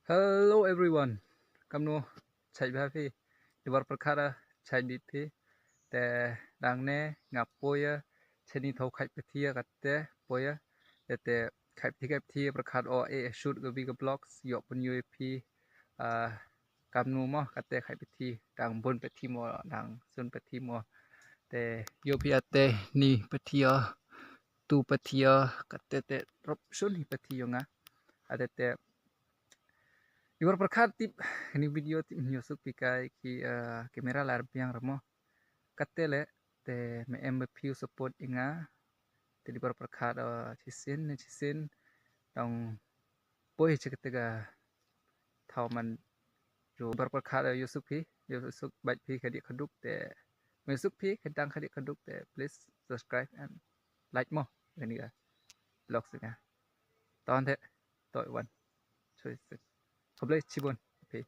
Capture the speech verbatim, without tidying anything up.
Hello everyone. Kamno, chait bha phi? Di por pyrkhat a chait bit phi. Te dang ne nga poi a chani thaw khait pathi a katte poi a. Te te khait pathi khait pathi pyrkhat o e shoot ka bi ka vlogs yoh pun yoh phi. Ah, kamno mo katte khait pathi dang bun pathi mo dang sun pathi mo. Te yoh phi ate ni pathi o tu pathi o katte te rop sun hi pathi yo nga. Ate te Di por pyrkhat tip, kani video tip yoh suk phi kai ki, ah, camera lar biang ramo. Katte le, te me em ba phi u support i nga. Te di por pyrkhat, ah, chisin, ne chisin, tang poi che katte ka thaw man. Yo di por pyrkhat, ah, yoh suk phi, yoh suk bait phi ka di khaduk te. Me suk phi, ka dang ka di khaduk te, please subscribe and like mo. Kani ka vlog sik nga. Ton te, toi wan. Choi sik. Khublei chibun phi.